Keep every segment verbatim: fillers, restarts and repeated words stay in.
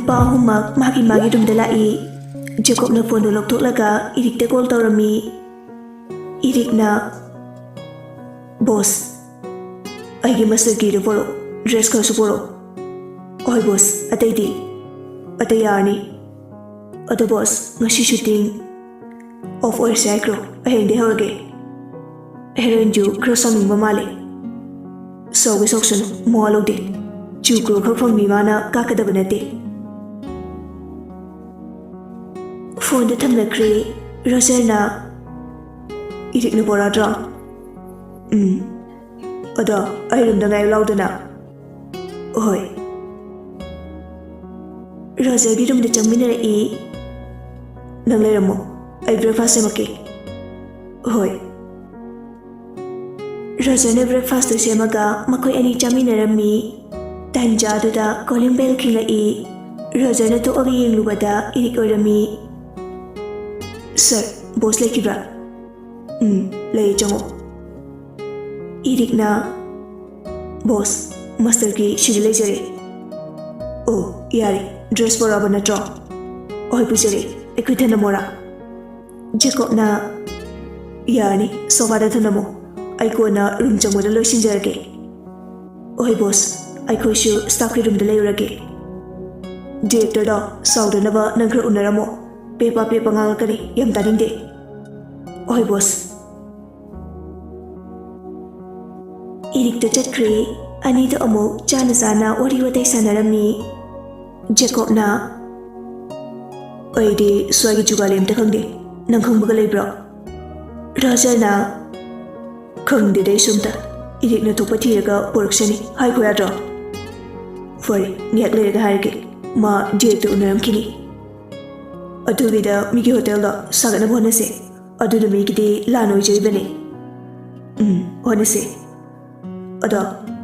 ꯅꯨꯄꯥ ꯑꯍꯨꯝꯃꯛ ꯃꯥꯒꯤ ꯃꯥꯒꯤ ꯔꯨꯝꯗ ꯂꯥꯛꯏ꯫ ꯖꯦꯀꯣꯕꯅ ꯐꯣꯟꯗꯨ ꯂꯧꯊꯣꯛꯂꯒ ꯏꯔꯤꯛꯇ ꯀꯣꯜ ꯇꯧꯔꯝꯃꯤ꯫ ꯏꯔꯤꯛꯅ, "ꯕꯣꯁ, ꯑꯩꯒꯤ ꯃꯁꯇꯔ ꯀꯤꯗꯨ ꯄꯣꯔꯛꯑꯣ, ꯗ꯭ꯔꯦꯁ ꯈꯔꯁꯨ ꯄꯣꯔꯛꯑꯣ꯫" "ꯍꯣꯏ ꯕꯣꯁ, ꯑꯇꯩꯗꯤ?" "ꯑꯇꯩ ꯌꯥꯔꯅꯤ꯫ ꯑꯗꯣ ꯕꯣꯁ, ꯉꯁꯤ ꯁꯨꯇꯤꯡ ꯑꯣꯐ ꯑꯣꯏꯔꯁꯦ ꯍꯥꯏꯈ꯭ꯔꯣ? ꯍꯌꯦꯡꯗꯩ ꯍꯧꯔꯒꯦ꯫" ꯍꯦꯔꯣꯏꯟꯁꯨ ꯈꯔ ꯁꯥꯎꯅꯤꯡꯕ ꯃꯥꯜꯂꯦ꯫ "ꯁꯥꯎꯒꯦ ꯁꯥꯎꯁꯅꯨ, ꯃꯋꯥ ꯂꯧꯗꯦ꯫ ꯆꯨ ꯀ꯭ꯔꯣ ꯈꯛ ꯐꯪꯕꯤ ꯃꯥꯅ ꯀꯥꯛꯀꯗꯕ ꯅꯠꯇꯦ꯫" ꯐꯣꯟꯗꯨ ꯊꯝꯅꯈ꯭ꯔꯦ꯫ ꯔꯣꯖꯔꯅ, "ꯏꯔꯤꯛꯅ ꯄꯣꯔꯛꯑꯗ꯭ꯔꯣ?" "ꯎꯝ꯫ ꯑꯗꯣ ꯑꯩ ꯔꯨꯝꯗ ꯉꯥꯏꯌꯨ ꯂꯥꯎꯗꯅ꯫" "ꯍꯣꯏ꯫" ꯔꯣꯖꯔꯒꯤ ꯔꯨꯝꯗ ꯆꯪꯃꯤꯟꯅꯔꯛꯏ꯫ "ꯅꯪ ꯂꯩꯔꯝꯃꯣ, ꯑꯩ ꯕ꯭ꯔꯦꯛꯐꯥꯁ ꯁꯦꯝꯃꯛꯀꯦ꯫" "ꯍꯣꯏ꯫" ꯔꯣꯖꯔꯅ ꯕ꯭ꯔꯦꯛꯐꯥꯁꯇꯨ ꯁꯦꯝꯃꯒ ꯃꯈꯣꯏ ꯑꯅꯤ ꯆꯥꯃꯤꯟꯅꯔꯝꯃꯤ꯫ ꯇꯥꯟꯖꯥꯗꯨꯗ ꯀꯣꯂꯤꯡ ꯕꯦꯜ ꯈꯤꯡꯂꯛꯏ꯫ ꯔꯣꯖꯔꯅ ꯊꯣꯛꯑꯒ ꯌꯦꯡꯂꯨꯕꯗ ꯏꯔꯤꯛ ꯑꯣꯏꯔꯝꯃꯤ꯫ "ꯁꯔ, ꯕꯣꯁ ꯂꯩꯈꯤꯕ꯭ꯔꯥ?" "ꯎꯝ, ꯂꯩꯌꯦ, ꯆꯪꯉꯣ꯫" ꯏꯔꯤꯛꯅ, "ꯕꯣꯁ, ꯃꯁꯇꯔ ꯀꯤ ꯁꯤꯗ ꯂꯩꯖꯔꯦ꯫" "ꯑꯣ, ꯌꯥꯔꯦ, ꯗ꯭ꯔꯦꯁ ꯄꯣꯔꯛꯑꯕ ꯅꯠꯇ꯭ꯔꯣ?" "ꯍꯣꯏ, ꯄꯨꯖꯔꯦ꯫ ꯑꯩꯈꯣꯏ ꯊꯅꯝꯃꯣꯔꯥ?" ꯖꯦꯀꯣꯕꯅ, "ꯌꯥꯔꯅꯤ, ꯁꯣꯐꯥꯗ ꯊꯅꯝꯃꯣ꯫ ꯑꯩ ꯀꯣꯟꯅ ꯔꯨꯝ ꯆꯪꯕꯗ ꯂꯣꯏꯁꯤꯟꯖꯔꯒꯦ꯫" "ꯍꯣꯏ ꯕꯣꯁ, ꯑꯩꯈꯣꯏꯁꯨ ꯁ꯭ꯇꯥꯐꯀꯤ ꯔꯨꯝꯗ ꯂꯩꯔꯨꯔꯒꯦ꯫" "ꯗꯤꯔꯦꯛꯇꯔꯗꯣ ꯁꯥꯎꯗꯅꯕ ꯅꯪ ꯈꯔ ꯎꯅꯔꯝꯃꯣ꯫ ꯄꯦꯄꯥ ꯄꯦꯄꯥ ꯉꯥꯡꯂꯛꯀꯅꯤ, ꯌꯥꯝ ꯇꯥꯅꯤꯡꯗꯦ꯫" "ꯍꯣꯏ ꯕꯣꯁ꯫" ꯏꯔꯤꯛꯇ ꯆꯠꯈ꯭ꯔꯦ꯫ ꯑꯅꯤꯗꯣ ꯑꯃꯨꯛ ꯆꯥꯅ ꯆꯥꯅ ꯋꯥꯔꯤ ꯋꯥꯇꯥꯏ ꯁꯥꯟꯅꯔꯝꯃꯤ꯫ ꯖꯦꯀꯣꯕꯅ, "ꯑꯩꯗꯤ ꯁ꯭ꯋꯥꯏꯒꯤ ꯖꯨꯒꯥꯂꯤ ꯑꯝꯇ ꯈꯪꯗꯦ, ꯅꯪ ꯈꯪꯕꯒ ꯂꯩꯕ꯭ꯔꯣ?" ꯔꯣꯖꯔꯅ, "ꯈꯪꯗꯦꯗ ꯑꯩꯁꯨ ꯑꯝꯇ, ꯏꯔꯤꯛꯅ ꯊꯣꯛꯄ ꯊꯤꯔꯒ ꯄꯣꯔꯛꯁꯅꯤ, ꯍꯥꯏꯈꯣ ꯌꯥꯗ꯭ꯔꯣ?" "ꯐꯔꯦ, ꯉꯥꯏꯍꯥꯛ ꯂꯩꯔꯒ ꯍꯥꯏꯔꯒꯦ, ꯃꯥ ꯗꯤꯔꯦꯛꯇ ꯎꯅꯔꯝꯈꯤꯅꯤ꯫" "ꯑꯗꯨꯒꯤꯗ ꯃꯤꯒꯤ ꯍꯣꯇꯦꯜꯗꯣ ꯁꯥꯒꯠꯅꯕ ꯍꯣꯠꯅꯁꯦ, ꯑꯗꯨꯅ ꯃꯤꯒꯤꯗꯤ ꯂꯥꯟ ꯑꯣꯏꯖꯔꯤꯕꯅꯤ꯫" "ꯎꯝ, ꯍꯣꯠꯅꯁꯦ꯫ ꯑꯗꯣ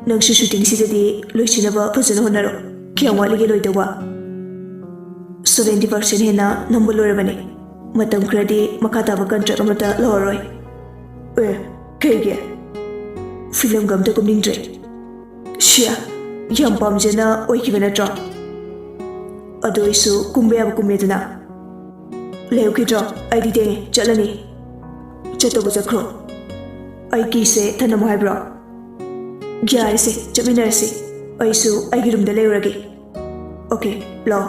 ꯅꯪꯁꯨ ꯁꯨꯇꯤꯡꯁꯤꯗꯗꯤ ꯂꯣꯏꯁꯤꯟꯅꯕ ꯐꯖꯅ ꯍꯣꯠꯅꯔꯣ꯫ ꯀꯌꯥꯝ ꯋꯥꯠꯂꯤꯒꯦ ꯂꯣꯏꯗꯧꯕ?" "ꯁꯚꯦꯟꯇꯤ ꯄꯥꯔꯁꯦꯟ ꯍꯦꯟꯅ ꯅꯝꯕ ꯂꯣꯏꯔꯕꯅꯤ꯫ ꯃꯇꯝ ꯈꯔꯗꯤ ꯃꯈꯥ ꯇꯥꯕ ꯀꯟꯇ꯭ꯔꯦꯛ ꯑꯃꯠꯇ ꯂꯧꯔꯔꯣꯏ꯫" "ꯑꯦ, ꯀꯩꯒꯤ?" "ꯐꯤꯂꯝꯒ ꯑꯝꯇ ꯀꯨꯝꯅꯤꯡꯗ꯭ꯔꯦ꯫" "ꯁꯤꯌꯥ, ꯌꯥꯝ ꯄꯥꯝꯖꯅ ꯑꯣꯏꯈꯤꯕ ꯅꯠꯇ꯭ꯔꯣ?" ꯑꯗꯨ ꯑꯩꯁꯨ ꯀꯨꯝꯕ ꯌꯥꯕ ꯀꯨꯝꯃꯦꯗꯅ꯫ ꯂꯩꯍꯧꯈꯤꯗ꯭ꯔꯣ? ꯑꯩꯗꯤ ꯊꯦꯡꯉꯦ, ꯆꯠꯂꯅꯤ꯫ ꯆꯠꯇꯧꯕ ꯆꯠꯈ꯭ꯔꯣ꯫ ꯑꯩ ꯀꯤꯁꯦ ꯊꯅꯝꯃꯣ ꯍꯥꯏꯕ꯭ꯔꯣ? ꯌꯥꯔꯦꯁꯦ, ꯆꯠꯃꯤꯟꯅꯔꯁꯤ꯫ ꯑꯩꯁꯨ ꯑꯩꯒꯤ ꯔꯨꯝꯗ ꯂꯩꯔꯨꯔꯒꯦ꯫ ꯑꯣꯀꯦ, ꯂꯥꯛꯑꯣ꯫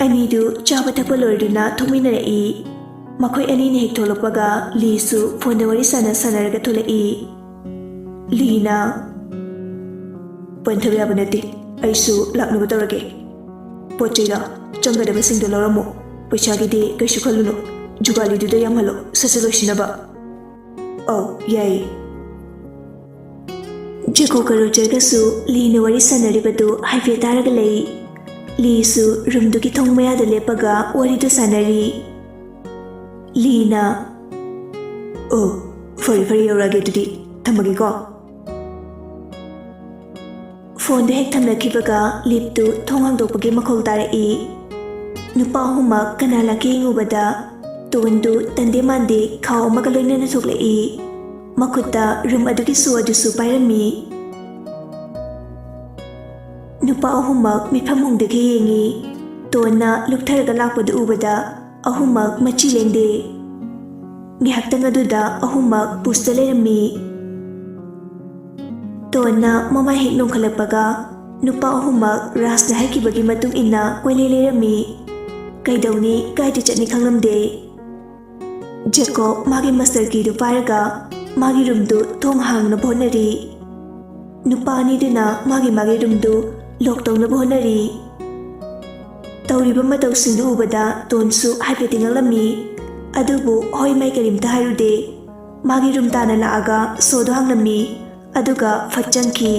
ꯑꯅꯤꯗꯨ ꯆꯥꯕ ꯊꯛꯄ ꯂꯣꯏꯔꯗꯨꯅ ꯊꯣꯛꯃꯤꯟꯅꯔꯛꯏ꯫ ꯃꯈꯣꯏ ꯑꯅꯤꯅ ꯍꯦꯛ ꯊꯣꯛꯂꯛꯄꯒ ꯂꯤꯁꯨ ꯐꯣꯟꯗ ꯋꯥꯔꯤ ꯁꯥꯟꯅ ꯁꯥꯟꯅꯔꯒ ꯊꯣꯛꯂꯛꯏ꯫ ꯂꯤꯅ, "ꯄꯟꯊꯕ ꯌꯥꯕ ꯅꯠꯇꯦ, ꯑꯩꯁꯨ ꯂꯥꯛꯅꯕ ꯇꯧꯔꯒꯦ꯫ ꯄꯣꯠ ꯆꯩꯗꯣ, ꯆꯪꯒꯗꯕꯁꯤꯡꯗꯣ ꯂꯧꯔꯝꯃꯣ꯫ ꯄꯩꯁꯥꯒꯤꯗꯤ ꯀꯩꯁꯨ ꯈꯜꯂꯨꯅꯨ, ꯖꯨꯒꯥꯂꯤꯗꯨꯗ ꯌꯥꯝꯍꯜꯂꯣ, ꯁꯠ ꯁꯠ ꯂꯣꯏꯁꯤꯟꯅꯕ꯫" "ꯑꯧ, ꯌꯥꯏꯌꯦ꯫" ꯖꯦꯀꯣꯕꯀ ꯔꯣꯖꯔꯒꯁꯨ ꯂꯤꯅ ꯋꯥꯔꯤ ꯁꯥꯟꯅꯔꯤꯕꯗꯨ ꯍꯥꯏꯐꯦꯠ ꯇꯥꯔꯒ ꯂꯩ꯫ ꯂꯤꯁꯨ ꯔꯨꯝꯗꯨꯒꯤ ꯊꯣꯡ ꯃꯌꯥꯗ ꯂꯦꯞꯄꯒ ꯋꯥꯔꯤꯗꯨ ꯁꯥꯟꯅꯔꯤ꯫ ꯂꯤꯅ, "ꯑꯣ, ꯐꯔꯦ ꯐꯔꯦ, ꯌꯧꯔꯛꯑꯒꯦ ꯑꯗꯨꯗꯤ, ꯊꯝꯃꯒꯦꯀꯣ꯫" ꯐꯣꯟꯗꯨ ꯍꯦꯛ ꯊꯝꯅꯈꯤꯕꯒ ꯂꯤꯞꯇꯨ ꯊꯣꯡ ꯍꯥꯡꯗꯣꯛꯄꯒꯤ ꯃꯈꯣꯜ ꯇꯥꯔꯛꯏ꯫ ꯅꯨꯄꯥ ꯑꯍꯨꯝꯃꯛ ꯀꯅꯥ ꯂꯥꯛꯀꯦ ꯌꯦꯡꯉꯨꯕꯗ ꯇꯣꯟꯗꯨ ꯇꯟꯗꯦ ꯃꯥꯟꯗꯦ ꯈꯥꯎ ꯑꯃꯒ ꯂꯣꯏꯅꯅ ꯊꯣꯛꯂꯛꯏ꯫ ꯃꯈꯨꯠꯇ ꯔꯨꯝ ꯑꯗꯨꯒꯤ ꯁꯣ ꯑꯗꯨꯁꯨ ꯄꯥꯏꯔꯝꯃꯤ꯫ ꯅꯨꯄꯥ ꯑꯍꯨꯝꯃꯛ ꯃꯤꯠꯐꯝ ꯍꯣꯡꯗꯒꯩ ꯌꯦꯡꯉꯤ꯫ ꯇꯣꯟꯅ ꯂꯨꯞꯊꯔꯒ ꯂꯥꯛꯄꯗꯨ ꯎꯕꯗ ꯑꯍꯨꯝꯃꯛ ꯃꯆꯤ ꯂꯦꯡꯗꯦ꯫ ꯉꯥꯏꯍꯥꯛꯇꯪ ꯑꯗꯨꯗ ꯑꯍꯨꯝꯃꯛ ꯄꯨꯁꯇ ꯂꯩꯔꯝꯃꯤ꯫ ꯇꯣꯟꯅ ꯃꯃꯥꯏ ꯍꯦꯛ ꯅꯣꯡꯈꯠꯂꯛꯄꯒ ꯅꯨꯄꯥ ꯑꯍꯨꯝꯃꯛ ꯔꯥꯖꯅ ꯍꯥꯏꯈꯤꯕꯒꯤ ꯃꯇꯨꯡ ꯏꯟꯅ ꯀꯣꯏꯂꯩ ꯂꯩꯔꯝꯃꯤ꯫ ꯀꯩꯗꯧꯅꯤ, ꯀꯥꯏꯗ ꯆꯠꯅꯤ ꯈꯪꯂꯝꯗꯦ꯫ ꯖꯦꯀꯣꯕ ꯃꯥꯒꯤ ꯃꯁꯇꯔ ꯀꯤꯗꯨ ꯄꯥꯏꯔꯒ ꯃꯥꯒꯤ ꯔꯨꯝꯗꯨ ꯊꯣꯡ ꯍꯥꯡꯅꯕ ꯍꯣꯠꯅꯔꯤ꯫ ꯅꯨꯄꯥ ꯑꯅꯤꯗꯨꯅ ꯃꯥꯒꯤ ꯃꯥꯒꯤ ꯔꯨꯝꯗꯨ ꯂꯣꯛ ꯇꯧꯅꯕ ꯍꯣꯠꯅꯔꯤ꯫ ꯇꯧꯔꯤꯕ ꯃꯇꯧꯁꯤꯡꯗꯨ ꯎꯕꯗ ꯇꯣꯟꯁꯨ ꯍꯥꯏꯐꯦꯠꯇꯤ ꯉꯛꯂꯝꯃꯤ꯫ ꯑꯗꯨꯕꯨ ꯍꯣꯏ ꯃꯥꯏ ꯀꯔꯤꯝꯇ ꯍꯥꯏꯔꯨꯗꯦ꯫ ꯃꯥꯒꯤ ꯔꯨꯝ ꯇꯥꯅ ꯂꯥꯛꯑꯒ ꯁꯣꯗꯣ ꯍꯥꯡꯂꯝꯃꯤ꯫ ꯑꯗꯨꯒ ꯐꯠ ꯆꯪꯈꯤ꯫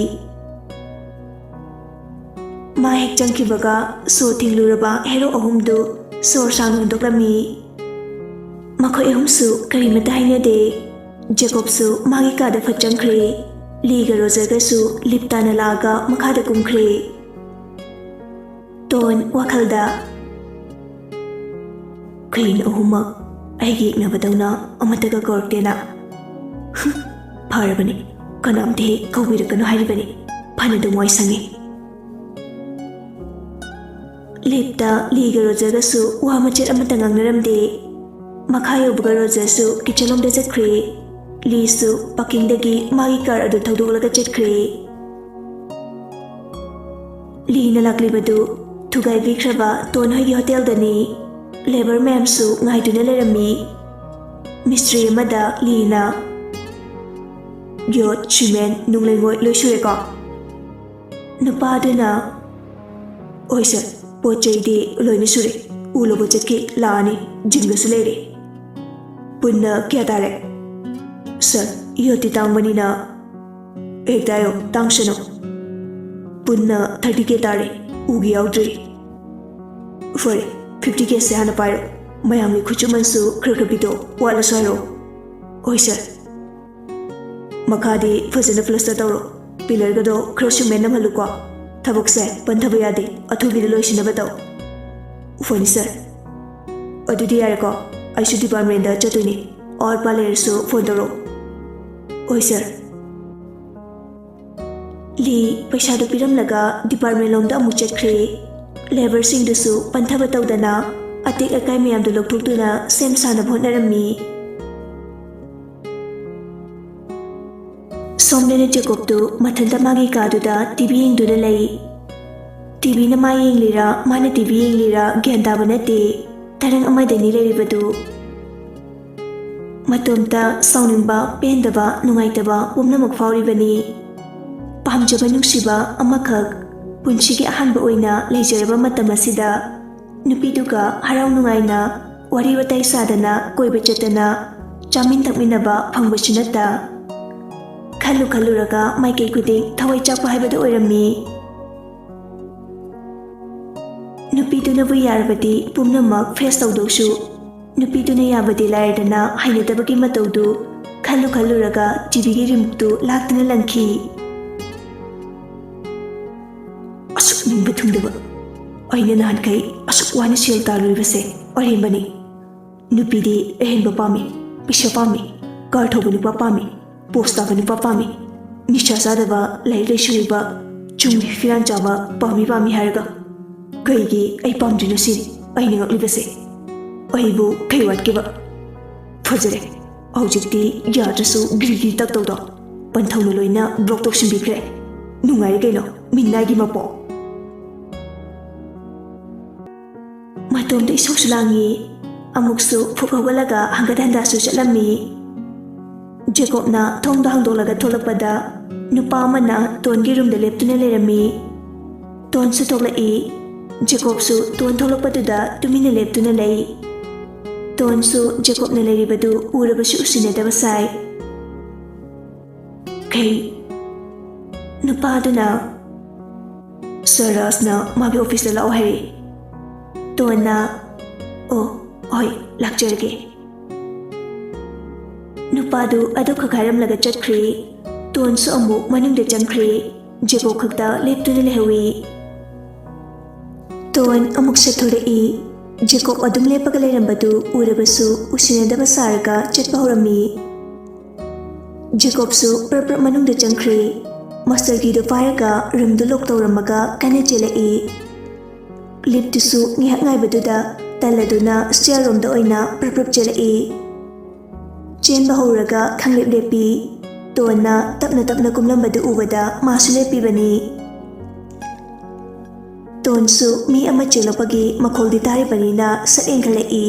ꯃꯥ ꯍꯦꯛ ꯆꯪꯈꯤꯕꯒ ꯁꯣ ꯊꯤꯡꯂꯨꯔꯕ ꯍꯦꯔꯣ ꯑꯍꯨꯝꯗꯨ ꯁꯣꯔ ꯁꯥꯡꯅ ꯍꯣꯟꯗꯣꯛꯂꯝꯃꯤ꯫ ꯃꯈꯣꯏ ꯑꯍꯨꯝꯁꯨ ꯀꯔꯤꯃꯠꯇ ꯍꯥꯏꯅꯗꯦ꯫ ꯖꯦꯀꯣꯕꯁꯨ ꯃꯥꯒꯤ ꯀꯥꯗ ꯐꯠ ꯆꯪꯈ꯭ꯔꯦ꯫ ꯂꯤꯒ ꯔꯣꯖꯔꯒꯁꯨ ꯂꯤꯞ ꯇꯥꯅ ꯂꯥꯛꯑꯒ ꯃꯈꯥꯗ ꯀꯨꯝꯈ꯭ꯔꯦ꯫ ꯇꯣꯟ ꯋꯥꯈꯜꯗ, "ꯀꯩꯅꯣ ꯑꯍꯨꯝꯃꯛ ꯑꯩꯒ ꯌꯦꯛꯅꯕꯗꯧꯅ ꯑꯃꯠꯇꯒ ꯀꯧꯔꯛꯇꯦꯅ? ꯐꯔꯕꯅꯤ, ꯀꯅꯥꯝꯇ ꯍꯦꯛ ꯀꯧꯕꯤꯔꯛꯀꯅꯨ ꯍꯥꯏꯔꯤꯕꯅꯤ꯫ ꯐꯅꯗꯨꯝ ꯋꯥꯏ ꯁꯪꯉꯤ꯫" ꯂꯤꯐꯇ ꯂꯤꯒ ꯔꯣꯖꯔꯒꯁꯨ ꯋꯥ ꯃꯆꯦꯠ ꯑꯃꯠꯇ ꯉꯥꯡꯅꯔꯝꯗꯦ꯫ ꯃꯈꯥ ꯌꯧꯕꯒ ꯔꯣꯖꯔꯁꯨ ꯀꯤꯆꯟꯂꯣꯝꯗ ꯆꯠꯈ꯭ꯔꯦ꯫ ꯂꯤꯁꯨ ꯄꯥꯔꯀꯤꯡꯗꯒꯤ ꯃꯥꯒꯤ ꯀꯥꯔ ꯑꯗꯨ ꯊꯧꯗꯣꯛꯂꯒ ꯆꯠꯈ꯭ꯔꯦ꯫ ꯂꯤꯅ ꯂꯥꯛꯂꯤꯕꯗꯨ ꯊꯨꯒꯥꯏꯕꯤꯈ꯭ꯔꯕ ꯇꯣꯟ ꯍꯣꯏꯒꯤ ꯍꯣꯇꯦꯜꯗꯅꯤ꯫ ꯂꯦꯕꯔ ꯃꯌꯥꯝꯁꯨ ꯉꯥꯏꯗꯨꯅ ꯂꯩꯔꯝꯃꯤ꯫ ꯃꯤꯁꯇ꯭ꯔꯤ ꯑꯃꯗ ꯂꯤꯅ, "ꯌꯣꯠ, ꯁꯤꯃꯦꯟ, ꯅꯨꯡ ꯂꯩꯉꯣꯏ ꯂꯣꯏ ꯁꯨꯔꯦꯀꯣ?" ꯅꯨꯄꯥꯗꯨꯅ, "ꯍꯣꯏ ꯁꯥꯔ, ꯄꯣꯠ ꯆꯩꯗꯤ ꯂꯣꯏꯅ ꯁꯨꯔꯦ꯫ ꯎ ꯂꯧꯕ ꯆꯠꯈꯤ, ꯂꯥꯛꯑꯅꯤ, ꯖꯤꯝꯒꯁꯨ ꯂꯩꯔꯦ꯫ ꯄꯨꯟꯅ ꯀꯌꯥ ꯇꯥꯔꯦ?" "ꯁꯥꯔ, ꯌꯣꯠꯇꯤ ꯇꯥꯡꯕꯅꯤꯅ ꯍꯦꯛꯇ ꯍꯥꯏꯌꯣ, ꯇꯥꯡꯁꯅꯨ꯫ ꯄꯨꯟꯅ ꯊꯥꯔꯇꯤ ꯀꯦ ꯇꯥꯔꯦ, ꯎꯒꯤ ꯌꯥꯎꯗ꯭ꯔꯤ꯫" "ꯐꯔꯦ, ꯐꯤꯐꯇꯤ ꯀꯦꯁꯦ ꯍꯥꯟꯅ ꯄꯥꯏꯔꯣ꯫ ꯃꯌꯥꯝꯒꯤ ꯈꯨꯠꯁꯨꯃꯟꯁꯨ ꯈꯔ ꯈꯔ ꯄꯤꯊꯣꯛꯑꯣ, ꯋꯥꯠꯂꯁꯨ ꯍꯥꯏꯔꯛꯑꯣ꯫" "ꯍꯣꯏ ꯁꯥꯔ꯫ ꯃꯈꯥꯗꯤ ꯐꯖꯅ ꯄ꯭ꯂꯁꯇꯔ ꯇꯧꯔꯣ꯫ ꯄꯤꯂꯔꯒꯗꯣ ꯈꯔ ꯁꯤꯃꯦꯟ ꯅꯝꯍꯜꯂꯨꯀꯣ꯫ ꯊꯕꯛꯁꯦ ꯄꯟꯊꯕ ꯌꯥꯗꯦ, ꯑꯊꯨꯕꯤꯗ ꯂꯣꯏꯁꯤꯟꯅꯕ ꯇꯧ꯫" "ꯐꯅꯤ ꯁꯥꯔ꯫ ꯑꯗꯨꯗꯤ ꯌꯥꯔꯦꯀꯣ, ꯑꯩꯁꯨ ꯗꯤꯄꯥꯔꯠꯃꯦꯟꯗ ꯆꯠꯇꯣꯏꯅꯤ꯫ ꯑꯋꯥꯠꯄ ꯂꯩꯔꯁꯨ ꯐꯣꯟ ꯇꯧꯔꯛꯑꯣ꯫" "ꯍꯣꯏ ꯁꯥꯔ꯫" ꯂꯤ ꯄꯩꯁꯥꯗꯨ ꯄꯤꯔꯝꯂꯒ ꯗꯤꯄꯥꯔꯠꯃꯦꯟ ꯂꯣꯝꯗ ꯑꯃꯨꯛ ꯆꯠꯈ꯭ꯔꯦ꯫ ꯂꯦꯕꯔꯁꯤꯡꯗꯨꯁꯨ ꯄꯟꯊꯕ ꯇꯧꯗꯅ ꯑꯇꯦꯛ ꯑꯀꯥꯏ ꯃꯌꯥꯝꯗꯨ ꯂꯧꯊꯣꯛꯇꯨꯅ ꯁꯦꯝ ꯁꯥꯅꯕ ꯍꯣꯠꯅꯔꯝꯃꯤ꯫ ꯁꯣꯝꯗꯅ ꯖꯦꯀꯣꯕꯇꯨ ꯃꯊꯟꯇ ꯃꯥꯒꯤ ꯀꯥꯗꯨꯗ ꯇꯤ ꯚꯤ ꯌꯦꯡꯗꯨꯅ ꯂꯩ꯫ ꯇꯤ ꯚꯤꯅ ꯃꯥ ꯌꯦꯡꯂꯤꯔꯥ, ꯃꯥꯅ ꯇꯤ ꯚꯤ ꯌꯦꯡꯂꯤꯔꯥ ꯒ꯭ꯌꯥꯟ ꯇꯥꯕ ꯅꯠꯇꯦ꯫ ꯇꯔꯪ ꯑꯃꯗꯅꯤ ꯂꯩꯔꯤꯕꯗꯨ꯫ ꯃꯇꯣꯝꯇ ꯁꯥꯎꯅꯤꯡꯕ, ꯄꯦꯟꯗꯕ, ꯅꯨꯡꯉꯥꯏꯇꯕ ꯄꯨꯝꯅꯃꯛ ꯐꯥꯎꯔꯤꯕꯅꯤ꯫ ꯄꯥꯝꯖꯕ ꯅꯨꯡꯁꯤꯕ ꯑꯃꯈꯛ ꯄꯨꯟꯁꯤꯒꯤ ꯑꯍꯥꯟꯕ ꯑꯣꯏꯅ ꯂꯩꯖꯔꯕ ꯃꯇꯝ ꯑꯁꯤꯗ ꯅꯨꯄꯤꯗꯨꯒ ꯍꯔꯥꯎ ꯅꯨꯡꯉꯥꯏꯅ ꯋꯥꯔꯤ ꯋꯥꯇꯥꯏ ꯁꯥꯗꯅ, ꯀꯣꯏꯕ ꯆꯠꯇꯅ, ꯆꯥꯃꯤꯟ ꯊꯛꯃꯤꯟꯅꯕ ꯐꯪꯕꯁꯨ ꯅꯠꯇ꯫ ꯈꯜꯂꯨ ꯈꯜꯂꯨꯔꯒ ꯃꯥꯏꯀꯩ ꯈꯨꯗꯤꯡ ꯊꯋꯥꯏ ꯆꯥꯛꯄ ꯍꯥꯏꯕꯗꯨ ꯑꯣꯏꯔꯝꯃꯤ꯫ ꯅꯨꯄꯤꯗꯨꯅꯕꯨ ꯌꯥꯔꯕꯗꯤ ꯄꯨꯝꯅꯃꯛ ꯐꯦꯁ ꯇꯧꯗꯧꯁꯨ, ꯅꯨꯄꯤꯗꯨꯅ ꯌꯥꯕꯗꯤ ꯂꯥꯏꯔꯗꯅ ꯍꯩꯅꯗꯕꯒꯤ ꯃꯇꯧꯗꯨ ꯈꯜꯂꯨ ꯈꯜꯂꯨꯔꯒ ꯇꯤ ꯚꯤꯒꯤ ꯔꯤꯃꯣꯠꯇꯨ ꯂꯥꯛꯇꯨꯅ ꯂꯪꯈꯤ꯫ "ꯑꯁꯨꯛ ꯅꯤꯡꯕ ꯊꯨꯡꯗꯕ! ꯑꯩꯅ ꯅꯍꯥꯟꯈꯩ ꯑꯁꯨꯛ ꯋꯥꯅ ꯁꯦꯜ ꯇꯥꯜꯂꯨꯔꯤꯕꯁꯦ ꯑꯔꯦꯝꯕꯅꯤ꯫ ꯅꯨꯄꯤꯗꯤ ꯑꯍꯦꯟꯕ ꯄꯥꯝꯃꯤ, ꯄꯩꯁꯥ ꯄꯥꯝꯃꯤ, ꯀꯥꯔ ꯊꯧꯕ ꯅꯨꯄꯥ ꯄꯥꯝꯃꯤ, ꯄꯣꯁ ꯇꯥꯕ ꯅꯨꯄꯥ ꯄꯥꯝꯃꯤ, ꯅꯤꯁꯥ ꯆꯥꯗꯕ, ꯂꯥꯏꯔꯤꯛ ꯂꯥꯏꯁꯨ ꯍꯩꯕ, ꯆꯨꯝꯃꯤ ꯐꯤꯔꯥꯟ ꯆꯥꯕ ꯄꯥꯝꯃꯤ ꯄꯥꯝꯃꯤ ꯍꯥꯏꯔꯒ ꯀꯩꯒꯤ ꯑꯩ ꯄꯥꯝꯗ꯭ꯔꯤꯅꯣ ꯁꯤꯅꯤ ꯑꯩꯅ ꯉꯛꯂꯤꯕꯁꯦ꯫ ꯑꯩꯕꯨ ꯀꯩ ꯋꯥꯠꯀꯦꯕ? ꯐꯖꯔꯦ, ꯍꯧꯖꯤꯛꯇꯤ ꯌꯥꯗ꯭ꯔꯁꯨ ꯒ꯭ꯔꯤ ꯒ꯭ꯔꯤ ꯇꯛꯇꯧꯗꯣ ꯄꯟꯊꯧꯅ ꯂꯣꯏꯅ ꯕ꯭ꯂꯣꯛ ꯇꯧꯁꯤꯟꯕꯤꯈ꯭ꯔꯦ꯫ ꯅꯨꯡꯉꯥꯏꯔꯦ ꯀꯩꯅꯣ, ꯃꯤꯅꯥꯏꯒꯤ ꯃꯄꯣꯛ꯫ ꯃꯇꯣꯝꯗ ꯏꯁꯧꯁꯨ ꯂꯥꯡꯉꯤ꯫ ꯑꯃꯨꯛꯁꯨ ꯐꯨꯛ ꯍꯧꯒꯠꯂꯒ ꯍꯪꯒꯠ ꯍꯟꯗꯥꯁꯨ ꯆꯠꯂꯝꯃꯤ꯫ ꯖꯦꯀꯣꯕꯅ ꯊꯣꯡꯗꯣ ꯍꯥꯡꯗꯣꯛꯂꯒ ꯊꯣꯛꯂꯛꯄꯗ ꯅꯨꯄꯥ ꯑꯃꯅ ꯇꯣꯟꯒꯤ ꯔꯨꯝꯗ ꯂꯦꯞꯇꯨꯅ ꯂꯩꯔꯝꯃꯤ꯫ ꯇꯣꯟꯁꯨ ꯊꯣꯛꯂꯛꯏ꯫ ꯖꯦꯀꯣꯕꯁꯨ ꯇꯣꯟ ꯊꯣꯛꯂꯛꯄꯗꯨꯗ ꯇꯨꯃꯤꯟꯅ ꯂꯦꯞꯇꯨꯅ ꯂꯩ꯫ ꯇꯣꯟꯁꯨ ꯖꯦꯀꯣꯕꯅ ꯂꯩꯔꯤꯕꯗꯨ ꯎꯔꯕꯁꯨ ꯎꯁꯤꯟꯅꯗꯕ ꯁꯥꯏ꯫ ꯀꯩ? ꯅꯨꯄꯥꯗꯨꯅ, "ꯁꯔ ꯔꯥꯖꯅ ꯃꯥꯒꯤ ꯑꯣꯐꯤꯁꯇ ꯂꯥꯛꯑꯣ ꯍꯥꯏꯔꯛꯏ꯫" ꯇꯣꯟꯅ, "ꯑꯣ, ꯍꯣꯏ, ꯂꯥꯛꯆꯔꯒꯦ꯫" ꯅꯨꯄꯥꯗꯨ ꯑꯗꯨ ꯈꯛ ꯍꯥꯏꯔꯝꯂꯒ ꯆꯠꯈ꯭ꯔꯦ꯫ ꯇꯣꯟꯁꯨ ꯑꯃꯨꯛ ꯃꯅꯨꯡꯗ ꯆꯪꯈ꯭ꯔꯦ꯫ ꯖꯦꯀꯣꯕ ꯈꯛꯇ ꯂꯦꯞꯇꯨꯅ ꯂꯩꯍꯧꯏ꯫ ꯇꯣꯟ ꯑꯃꯨꯛ ꯆꯠꯊꯣꯔꯛꯏ꯫ ꯖꯦꯀꯣꯕ ꯑꯗꯨꯝ ꯂꯦꯞꯄꯒ ꯂꯩꯔꯝꯕꯗꯨ ꯎꯔꯕꯁꯨ ꯎꯁꯤꯟꯅꯗꯕ ꯁꯥꯔꯒ ꯆꯠꯄ ꯍꯧꯔꯝꯃꯤ꯫ ꯖꯦꯀꯣꯕꯁꯨ ꯄ꯭ꯔꯞ ꯄ꯭ꯔꯞ ꯃꯅꯨꯡꯗ ꯆꯪꯈ꯭ꯔꯦ꯫ ꯃꯥꯁꯇꯔ ꯀꯤꯗꯨ ꯄꯥꯏꯔꯒ ꯔꯨꯝꯗꯨ ꯂꯣꯛ ꯇꯧꯔꯝꯃꯒ ꯀꯟꯅ ꯆꯦꯜꯂꯛꯏ꯫ ꯂꯤꯐꯇꯨꯁꯨ ꯉꯥꯏꯍꯥꯛ ꯉꯥꯏꯕꯗꯨꯗ ꯇꯜꯂꯗꯨꯅ ꯁ꯭ꯇꯦꯌꯔ ꯔꯣꯝꯗ ꯑꯣꯏꯅ ꯄ꯭ꯔꯞ ꯄ꯭ꯔꯞ ꯆꯦꯜꯂꯛꯏ꯫ ꯆꯦꯟꯕ ꯍꯧꯔꯒ ꯈꯪꯂꯦꯞ ꯂꯦꯞꯄꯤ꯫ ꯇꯣꯟꯅ ꯇꯞꯅ ꯇꯞꯅ ꯀꯨꯝꯂꯝꯕꯗꯨ ꯎꯕꯗ ꯃꯥꯁꯨ ꯂꯦꯞꯄꯤꯕꯅꯤ꯫ ꯇꯣꯟꯁꯨ ꯃꯤ ꯑꯃ ꯆꯦꯜꯂꯛꯄꯒꯤ ꯃꯈꯣꯜꯗꯤ ꯇꯥꯔꯤꯕꯅꯤꯅ ꯁꯠ ꯌꯦꯡꯈꯠꯂꯛꯏ꯫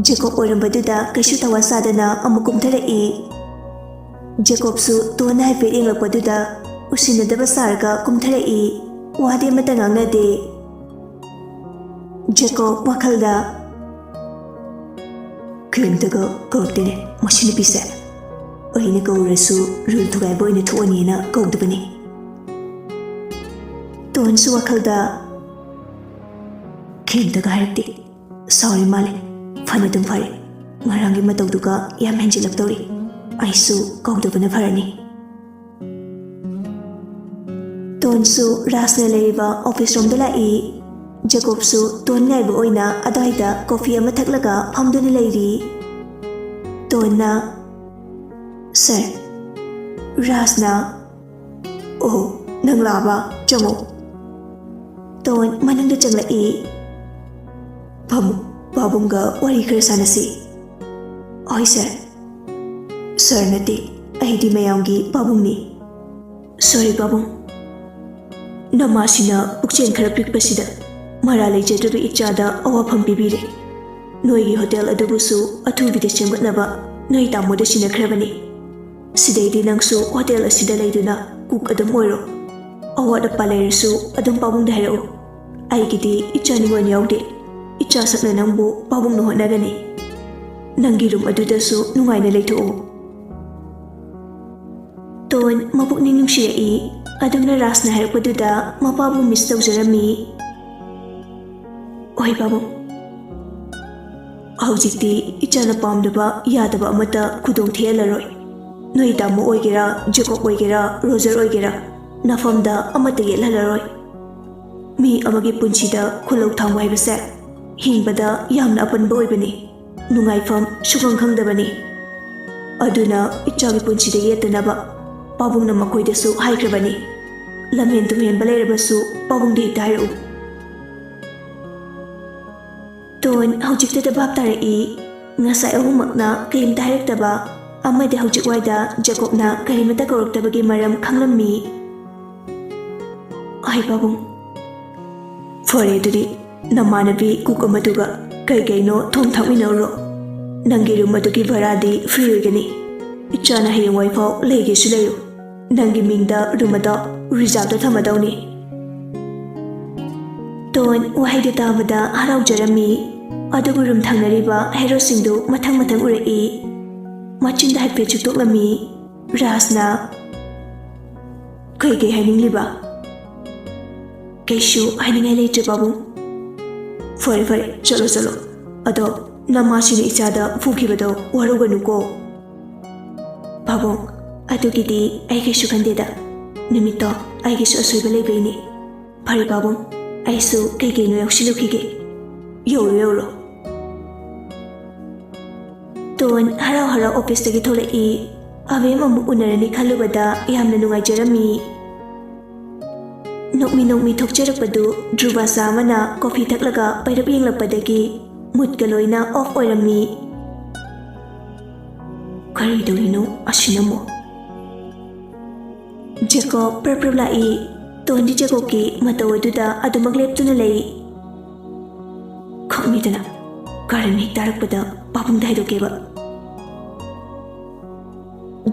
ꯖꯦꯀꯣꯕ ꯑꯣꯏꯔꯝꯕꯗꯨꯗ ꯀꯩꯁꯨ ꯊꯋꯥ ꯁꯥꯗꯅ ꯑꯃꯨꯛ ꯀꯨꯝꯊꯔꯛꯏ꯫ ꯖꯦꯀꯣꯕꯁꯨ ꯇꯣꯟꯅ ꯍꯥꯏꯐꯦꯠ ꯌꯦꯡꯂꯛꯄꯗꯨꯗ ꯎꯁꯤꯟꯅꯗꯕ ꯁꯥꯔꯒ ꯀꯨꯝꯊꯔꯛꯏ꯫ ꯋꯥꯗꯤ ꯑꯃꯠꯇ ꯉꯥꯡꯅꯗꯦ꯫ ꯖꯦꯀꯣꯕ ꯋꯥꯈꯜꯗ, "ꯀꯔꯤꯝꯇꯒ ꯀꯧꯔꯛꯇꯦꯅꯦ ꯃꯁꯤ ꯅꯨꯄꯤꯁꯦ꯫ ꯑꯩꯅ ꯀꯧꯔꯁꯨ ꯔꯨꯜ ꯊꯨꯒꯥꯏꯕ ꯑꯣꯏꯅ ꯊꯣꯛꯑꯅꯤꯅ ꯀꯧꯗꯕꯅꯤ꯫" ꯇꯣꯟꯁꯨ ꯋꯥꯈꯜꯗ, "ꯀꯔꯤꯝꯇꯒ ꯍꯥꯏꯔꯛꯇꯦ꯫ ꯁꯥꯎꯔꯤ ꯃꯥꯜꯂꯦ꯫ ꯐꯅ ꯑꯗꯨꯝ ꯐꯔꯦ꯫ ꯉꯔꯥꯡꯒꯤ ꯃꯇꯧꯗꯨꯒ ꯌꯥꯝ ꯍꯦꯟꯖꯤꯜꯂꯛꯇꯧꯔꯤ꯫ ꯑꯩꯁꯨ ꯀꯧꯗꯕꯅ ꯐꯔꯅꯤ꯫" ꯇꯣꯟꯁꯨ ꯔꯥꯖꯅ ꯂꯩꯔꯤꯕ ꯑꯣꯐꯤꯁ ꯔꯣꯝꯗ ꯂꯥꯛꯏ꯫ ꯖꯦꯀꯣꯕꯁꯨ ꯇꯣꯟ ꯉꯥꯏꯕ ꯑꯣꯏꯅ ꯑꯗ꯭ꯋꯥꯏꯗ ꯀꯣꯐꯤ ꯑꯃ ꯊꯛꯂꯒ ꯐꯝꯗꯨꯅ ꯂꯩꯔꯤ꯫ ꯇꯣꯟꯅ, "ꯁꯥꯔ, ꯔꯥꯖꯅ꯫" "ꯑꯣ, ꯅꯪ ꯂꯥꯛꯑꯕ? ꯆꯪꯉꯣ꯫" ꯇꯣꯟ ꯃꯅꯨꯡꯗ ꯆꯪꯂꯛꯏ꯫ "ꯐꯝꯃꯨ, ꯄꯥꯕꯨꯡꯒ ꯋꯥꯔꯤ ꯈꯔ ꯁꯥꯟꯅꯁꯤ꯫" "ꯍꯣꯏ ꯁꯥꯔ꯫" "ꯁꯥꯔ ꯅꯠꯇꯦ, ꯑꯩꯗꯤ ꯃꯌꯥꯝꯒꯤ ꯄꯥꯕꯨꯡꯅꯤ꯫" "ꯁꯣꯔꯤ ꯄꯥꯕꯨꯡ, ꯅꯃꯥꯁꯤꯅ ꯄꯨꯛꯆꯦꯜ ꯈꯔ ꯄꯤꯛꯄꯁꯤꯗ ꯃꯔꯥ ꯂꯩꯖꯗ꯭ꯔꯕ ꯏꯆꯥꯗ ꯑꯋꯥꯐꯝ ꯄꯤꯕꯤꯔꯦ꯫ ꯅꯣꯏꯒꯤ ꯍꯣꯇꯦꯜ ꯑꯗꯨꯕꯨꯁꯨ ꯑꯊꯨꯕꯤꯗ ꯁꯦꯝꯒꯠꯅꯕ ꯅꯣꯏ ꯇꯥꯃꯣꯗ ꯁꯤꯟꯅꯈ꯭ꯔꯕꯅꯤ꯫ ꯁꯤꯗꯩꯗꯤ ꯅꯪꯁꯨ ꯍꯣꯇꯦꯜ ꯑꯁꯤꯗ ꯂꯩꯗꯨꯅ ꯀꯨꯛ ꯑꯗꯨꯝ ꯑꯣꯏꯔꯣ꯫ ꯑꯋꯥꯠ ꯑꯄꯥ ꯂꯩꯔꯁꯨ ꯑꯗꯨꯝ ꯄꯥꯕꯨꯡꯗ ꯍꯥꯏꯔꯛꯎ꯫ ꯑꯩꯒꯤꯗꯤ ꯏꯆꯥ ꯅꯤꯉꯣꯜ ꯌꯥꯎꯗꯦ꯫ ꯏꯆꯥ ꯁꯛꯅ ꯅꯪꯕꯨ ꯄꯥꯕꯨꯡꯅ ꯍꯣꯠꯅꯒꯅꯤ꯫ ꯅꯪꯒꯤ ꯔꯨꯝ ꯑꯗꯨꯗꯁꯨ ꯅꯨꯡꯉꯥꯏꯅ ꯂꯩꯊꯣꯛꯎ꯫" ꯇꯣꯟ ꯃꯄꯨꯛꯅꯤꯡ ꯅꯨꯡꯁꯤꯔꯛꯏ꯫ ꯑꯗꯨꯝꯅ ꯔꯥꯖꯅ ꯍꯥꯏꯔꯛꯄꯗꯨꯗ ꯃꯄꯥꯕꯨ ꯃꯤꯁ ꯇꯧꯖꯔꯝꯃꯤ꯫ "ꯍꯣꯏ ꯄꯥꯕꯨꯡ, ꯍꯧꯖꯤꯛꯇꯤ ꯏꯆꯥꯅ ꯄꯥꯝꯗꯕ ꯌꯥꯗꯕ ꯑꯃꯠꯇ ꯈꯨꯗꯣꯡ ꯊꯤꯍꯜꯂꯔꯣꯏ꯫ ꯅꯣꯏ ꯇꯥꯃꯣ ꯑꯣꯏꯒꯦꯔꯥ, ꯖꯦꯀꯣꯕ ꯑꯣꯏꯒꯦꯔꯥ, ꯔꯣꯖꯔ ꯑꯣꯏꯒꯦꯔꯥ, ꯅꯐꯝꯗ ꯑꯃꯠꯇ ꯌꯦꯠꯍꯜꯂꯔꯣꯏ꯫ ꯃꯤ ꯑꯃꯒꯤ ꯄꯨꯟꯁꯤꯗ ꯈꯨꯜꯂꯧ ꯊꯥꯡꯕ ꯍꯥꯏꯕꯁꯦ ꯍꯤꯡꯕꯗ ꯌꯥꯝꯅ ꯑꯄꯟꯕ ꯑꯣꯏꯕꯅꯤ꯫ ꯅꯨꯡꯉꯥꯏꯐꯝ ꯁꯨꯈꯪ ꯈꯪꯗꯕꯅꯤ꯫ ꯑꯗꯨꯅ ꯏꯆꯥꯒꯤ ꯄꯨꯟꯁꯤꯗ ꯌꯦꯠꯇꯅꯕ ꯄꯥꯕꯨꯡꯅ ꯃꯈꯣꯏꯗꯁꯨ ꯍꯥꯏꯈ꯭ꯔꯕꯅꯤ꯫ ꯂꯝꯍꯦꯟ ꯇꯨꯝꯍꯦꯟꯕ ꯂꯩꯔꯕꯁꯨ ꯄꯥꯕꯨꯡꯗ ꯍꯦꯛꯇ ꯍꯥꯏꯔꯛꯎ꯫" ꯇꯣꯟ ꯍꯧꯖꯤꯛꯇꯗ ꯚꯥꯞ ꯇꯥꯔꯛꯏ꯫ ꯉꯁꯥꯏ ꯑꯍꯨꯝꯃꯛꯅ ꯀꯔꯤꯝꯇ ꯍꯥꯏꯔꯛꯇꯕ ꯑꯃꯗꯤ ꯍꯧꯖꯤꯛ ꯋꯥꯏꯗ ꯖꯦꯀꯣꯕꯅ ꯀꯔꯤꯃꯇ ꯀꯧꯔꯛꯇꯕꯒꯤ ꯃꯔꯝ ꯈꯪꯂꯝꯃꯤ꯫ "ꯍꯣꯏ ꯄꯥꯕꯨꯡ꯫" "ꯐꯔꯦ, ꯑꯗꯨꯗꯤ ꯅꯃꯥꯟꯅꯕꯤ ꯀꯨꯛ ꯑꯃꯗꯨꯒ ꯀꯩ ꯀꯩꯅꯣ ꯊꯣꯡ ꯊꯥꯛꯃꯤꯟꯅꯧꯔꯣ꯫ ꯅꯪꯒꯤ ꯔꯨꯝ ꯑꯗꯨꯒꯤ ꯚꯔꯥꯗꯤ ꯐ꯭ꯔꯤ ꯑꯣꯏꯒꯅꯤ꯫ ꯏꯆꯥꯅ ꯍꯌꯦꯡꯋꯥꯏ ꯐꯥꯎ ꯂꯩꯒꯦꯁꯨ ꯂꯩꯌꯨ꯫ ꯅꯪꯒꯤ ꯃꯤꯡꯗ ꯔꯨꯝ ꯑꯗꯣ ꯔꯤꯖꯥꯕꯇ ꯊꯝꯃꯗꯧꯅꯤ꯫" ꯇꯣꯟ ꯋꯥꯍꯩꯗꯨ ꯇꯥꯕꯗ ꯍꯔꯥꯎꯖꯔꯝꯃꯤ꯫ ꯑꯗꯨꯕꯨ ꯔꯨꯝ ꯊꯪꯅꯔꯤꯕ ꯍꯦꯔꯣꯁꯤꯡꯗꯨ ꯃꯊꯪ ꯃꯊꯪ ꯎꯔꯛꯏ꯫ ꯃꯆꯤꯟꯗ ꯍꯥꯏꯐꯦꯠ ꯆꯨꯛꯇꯣꯛꯂꯝꯃꯤ꯫ ꯔꯥꯖꯅ, "ꯀꯩ ꯀꯩ ꯍꯥꯏꯅꯤꯡꯂꯤꯕ?" "ꯀꯩꯁꯨ ꯍꯥꯏꯅꯤꯡꯉꯥꯏ ꯂꯩꯇ꯭ꯔꯦ ꯄꯥꯕꯨꯡ꯫" "ꯐꯔꯦ ꯐꯔꯦ, ꯆꯠꯂꯣ ꯆꯠꯂꯣ꯫ ꯑꯗꯣ ꯅꯃꯥꯁꯤꯅ ꯏꯆꯥꯗ ꯐꯨꯈꯤꯕꯗꯣ ꯋꯥꯔꯧꯒꯅꯨꯀꯣ꯫" "ꯄꯥꯕꯨꯡ, ꯑꯗꯨꯒꯤꯗꯤ ꯑꯩ ꯀꯩꯁꯨ ꯈꯟꯗꯦꯗ꯫ ꯅꯨꯃꯤꯠꯇꯣ ꯑꯩꯒꯤꯁꯨ ꯑꯁꯣꯏꯕ ꯂꯩꯕꯩꯅꯤ꯫ ꯐꯔꯦ ꯄꯥꯕꯨꯡ, ꯑꯩꯁꯨ ꯀꯩ ꯀꯩꯅꯣ ꯌꯥꯎꯁꯤꯜꯂꯨꯈꯤꯒꯦ꯫ ꯌꯧꯔꯣ ꯌꯧꯔꯣ꯫" ꯇꯣꯟ ꯍꯔꯥꯎ ꯍꯔꯥꯎ ꯑꯣꯐꯤꯁꯇꯒꯤ ꯊꯣꯛꯂꯛꯏ꯫ ꯑꯕꯦꯝ ꯑꯃꯨꯛ ꯎꯅꯔꯅꯤ ꯈꯜꯂꯨꯕꯗ ꯌꯥꯝꯅ ꯅꯨꯡꯉꯥꯏꯖꯔꯝꯃꯤ꯫ ꯅꯣꯛꯃꯤ ꯅꯣꯛꯃꯤ ꯊꯣꯛꯆꯔꯛꯄꯗꯨ ꯙ꯭ꯔꯨꯕ ꯆꯥ ꯑꯃꯅ ꯀꯣꯐꯤ ꯊꯛꯂꯒ ꯄꯩꯔꯞ ꯌꯦꯡꯂꯛꯄꯗꯒꯤ ꯃꯨꯠꯀ ꯂꯣꯏꯅ ꯑꯣꯐ ꯑꯣꯏꯔꯝꯃꯤ꯫ ꯀꯔꯤ ꯇꯧꯔꯤꯅꯣ ꯑꯁꯤꯅ ꯑꯃꯨꯛ? ꯖꯦꯀꯣꯕ ꯄ꯭ꯔꯞ ꯄ꯭ꯔꯞ ꯂꯥꯛꯏ꯫ ꯇꯣꯟꯗꯤ ꯖꯦꯀꯣꯕꯀꯤ ꯃꯇꯧ ꯑꯗꯨꯗ ꯑꯗꯨꯃꯛ ꯂꯦꯞꯇꯨꯅ ꯂꯩ꯫ ꯈꯪꯉꯤꯗꯅ, ꯀꯥꯔꯟ ꯍꯦꯛ ꯇꯥꯔꯛꯄꯗ ꯄꯥꯕꯨꯡꯗ ꯍꯥꯏꯗꯣꯛꯀꯦꯕ꯫